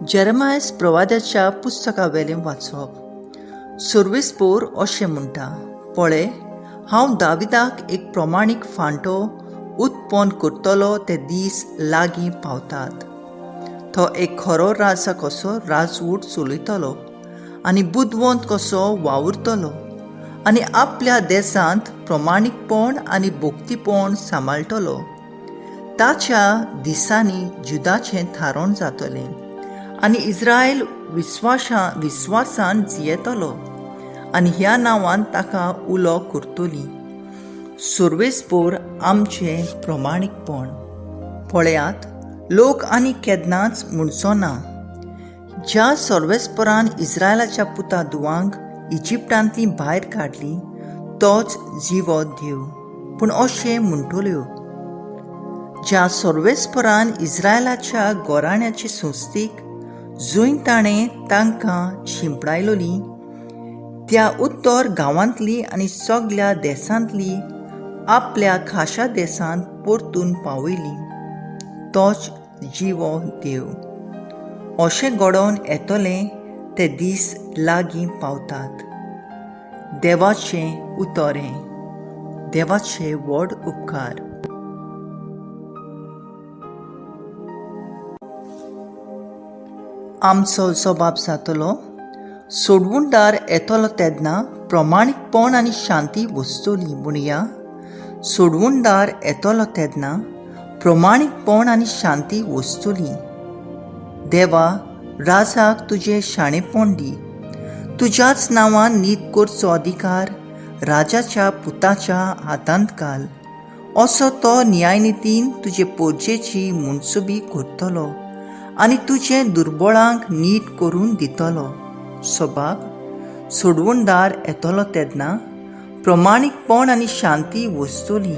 जेरमायस प्रवाद्याच्या पुस्तकावेलें वाचप. सर्वेस्पोर अशें म्हणटा, पळय, हांव दाविदाक एक प्रमाणीक फांटो उत्पन्न करतलो ते दीस लागीं पावतात. तो एक खरो राजा कसो राजवट चलयतलो आनी बुदवंत कसो वावुरतलो आनी आपल्या देशांत प्रमाणीकपण आनी भक्तीपण सांबाळटलो. ताच्या दिसांनी जुदाचें थारण जातलें आनी इस्रायल विस्वासान जियेतलो आनी ह्या नांवान ताका उलो करतली. सर्वेस्पोर आमचें प्रमाणीकपण. पळयात, लोक आनी केन्नाच म्हणचो ना, ज्या सर्वेस्परान इस्रायलाच्या पुता दुवांक इजिप्टांतली भायर काडली तोच जिवो देव. पूण अशें म्हणटल्यो, ज्या सर्वेस्परान इस्रायलाच्या गोराण्याचे संस्थीक जंय ताणें तांकां शिंपडायलोली त्या उत्तर गांवांतली आनी सगल्या देशांतली आपल्या खाशा देशांत परतून पावयली तोच जिवो देव. अशें घडोवन येतलें ते दीस लागीं पावतात. देवाचें उतर हें. देवाचे व्हड उपकार. आमचो जबाब जातलो, सोडवणदार येतलो तेन्ना प्रमाणीकपण आनी शांती वसतली. म्हणया, सोडवणदार येतलो तेन्ना प्रमाणीकपण आनी शांती वसतली. देवा, राजाक तुजें शाणेपण दी. तुज्याच नांवान नीत करचो अधिकार राजाच्या पुताच्या हातांत घाल. असो तो न्यायनितीन तुजे पोरजेची मुनसुबी करतलो आनी तुजें दुर्बळांक नीट करून दितलो. सबाब, सोडवणदार येतलो तेन्ना प्रमाणीकपण आनी शांती वसतली.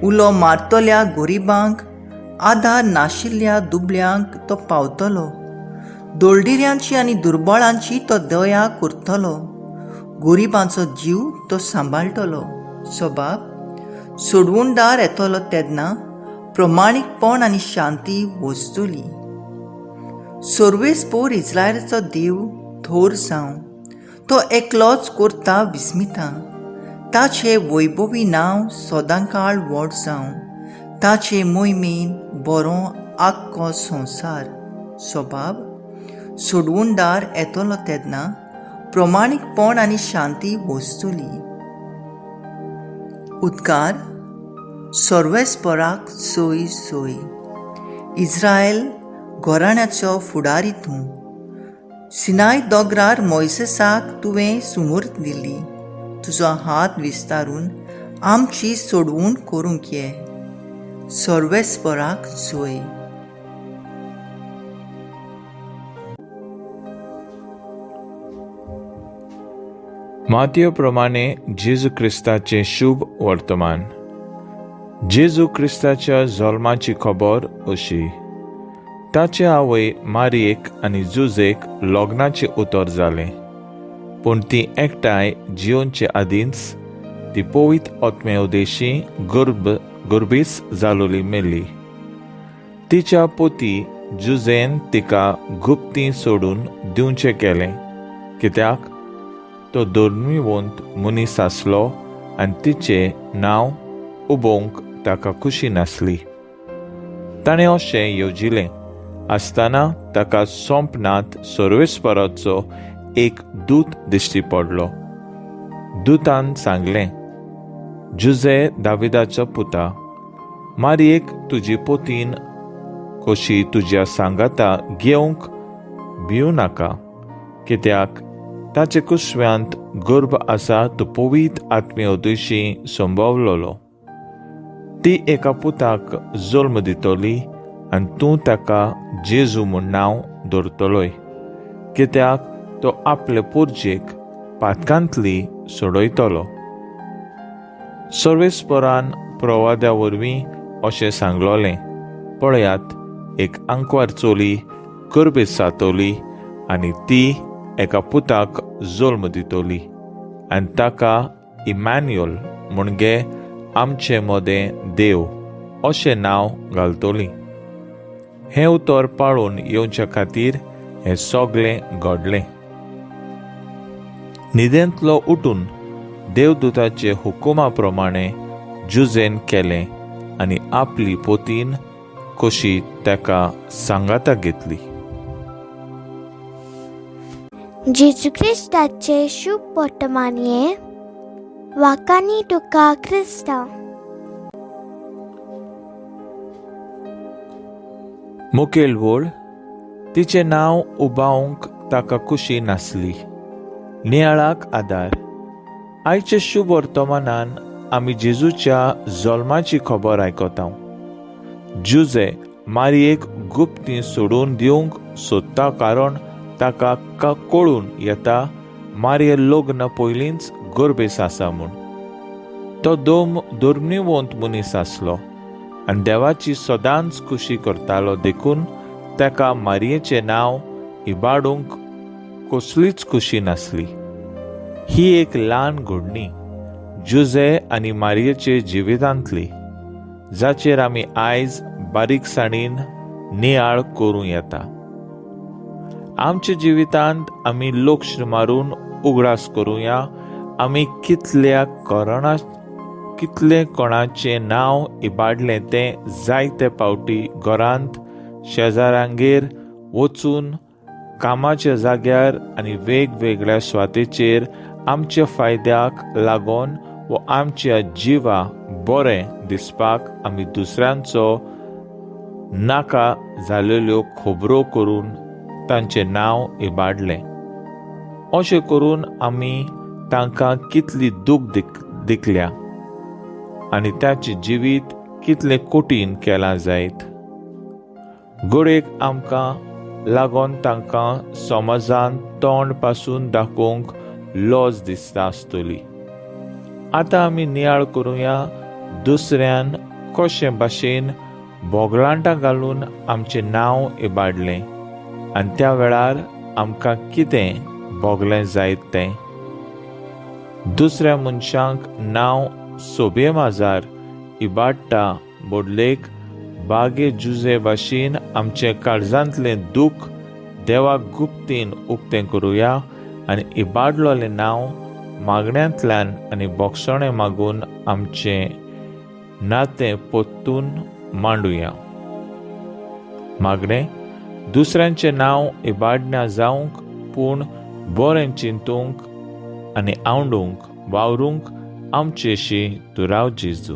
उलो मारतल्या गरिबांक, आदार नाशिल्ल्या दुबळ्यांक तो पावतलो. दोळडिऱ्यांची आनी दुर्बळांची तो दया करतलो. गरिबांचो जीव तो सांबाळटलो. सबाब, सोडवणदार येतलो तेन्ना प्रमाणीकपण आनी शांती वसतली. सर्वेस्पोर इस्रायलाचो देव थोर जावं. तो एकलोच करता विस्मिता. ताचें वैभवी नांव सदांकाळ व्हड जावं. ताचे मोहिमेन बरो आख्खो संवसार. सबाब, सोडवणदार येतलो तेन्ना प्रमाणीकपण आनी शांती वसतली. उद्गार, सर्वेस्पराक सोय सोय. इस्रायल घराण्याचो फुडारी तूं. सिनाय दोंगरार मोयसेसाक तुवें सुमूर्त दिली. तुजो हात विस्तारून आमची सोडवण करूंक ये. सर्वेस्पराक सोय. मातयो प्रमाणे जेजू क्रिस्ताचें शुभ वर्तमान. जेजू क्रिस्ताच्या जल्माची खबर अशी. ताचे आवय मारयेक आनी जुजेक लग्नाचें उतर जालें, पूण ती एकठांय जियोनचे आदींच ती पवित्र आत्मे उदेशी गर्भीच जालोली मेली. तिच्या पोती जुजेन तिका गुप्ती सोडून दिवचें केलें, कित्याक तो धर्मीवंत मनीस आसलो आनी तिचें नांव उबोवंक ताका खुशी नासली. ताणें अशें येवजिलें आसतना ताका सोंपनात सर्वेस्पराचो एक दूत दिश्टी पडलो. दुतान सांगलें, जुजे दाविदाचो पुता, मारयेक तुजी पोतीन कशी तुज्या सांगाता घेवंक भिवं नाका, कित्याक ताचे कुसव्यांत गर्भ आसा तो पवित्र आत्मे उदेशी संभवलोलो. ती एका पुताक जल्म दितली आनी तूं ताका जेजू म्हूण नांव दवरतलोय, कित्याक तो आपले पोरजेक पातकांतली सोडयतलो. सर्वेस्परान प्रवाद्या वरवीं अशें सांगलोलें, पळयात, एक आंकवार चली गर्भेत जातली आनी ती एका पुताक जल्म दितली आनी ताका इमॅन्युअल म्हणजे आमचे मदें देव अशें नांव घालतली. हें उतर पाळून येवच्या खातीर हें सगळें घडलें. न्हिदेंतलो उठून देवदूताचे हुकुमा प्रमाणे जुजेन केलें आनी आपली पोतीन कशी ताका सांगाता घेतली. जेजू क्रिस्ताचे शुभ वर्तमानये वाकानी तुका क्रिस्तांव. मुखेल वळ तिचें नांव उबावंक ताका खुशी नासली. नियाळाक आदार. आयचे शुभ वर्तमानान आमी जेजूच्या जल्माची खबर आयकता. जुजे मारयेक गुप्ती सोडून दिवंक सोदता कारण ताका कळून येता मारये लग्न पयलींच गर्भेस आसा म्हूण. तो दुर्निवंत मनीस आसलो आनी देवाची सदांच खुशी करतालो, देखून ताका मारयेचें नांव इबाडूंक कसलीच खुशी नासली. ही एक ल्हान घडणी जुजे आनी मारयेचे जिवितांतली, जाचेर आमी आयज बारीकसाणीन नियाळ करूं येता. आमच्या जिवितांत आमी लक्ष मारून उगडास करुया आमी कितले कोणाचें नांव इबाडलें तें जायते पावटी घरांत, शेजाऱ्यांगेर वचून, कामाच्या जाग्यार आनी वेगवेगळ्या सुवातेचेर आमच्या फायद्याक लागून वो आमच्या जिवा बरें दिसपाक आमी दुसऱ्यांचो नाका जालेल्यो खबरो करून तांचें नांव इबाडलें. अशें करून आमी तांकां कितली दूख दिकल्या आनी ताचें जिवीत कितलें कठीण केलां जायत. घडयेक आमकां लागून तांकां समाजान तोंड पासून दाखोवंक लज दिसता आसतली. आतां आमी नियाळ करुया दुसऱ्यान कशे भाशेन बोगलांटां घालून आमचें नांव इबाडलें आनी त्या वेळार आमकां कितें भोगलें जायत तें. दुसऱ्या मनशांक नांव सोबे माजार इबाडटा बदलेक बागे जुजे भाशेन आमचें काळजांतलें दूख देवाक गुप्तीन उक्तें करुया आनी इबाडलोलें नांव मागण्यांतल्यान आनी बोगसणें मागून आमचें नातें परतून मांडुया. मागणें दुसऱ्यांचें नांव इबाडना जावंक पूण बरें चिंतूंक आनी आवडूंक वावरूंक आमचेशी तूं राव जेजू.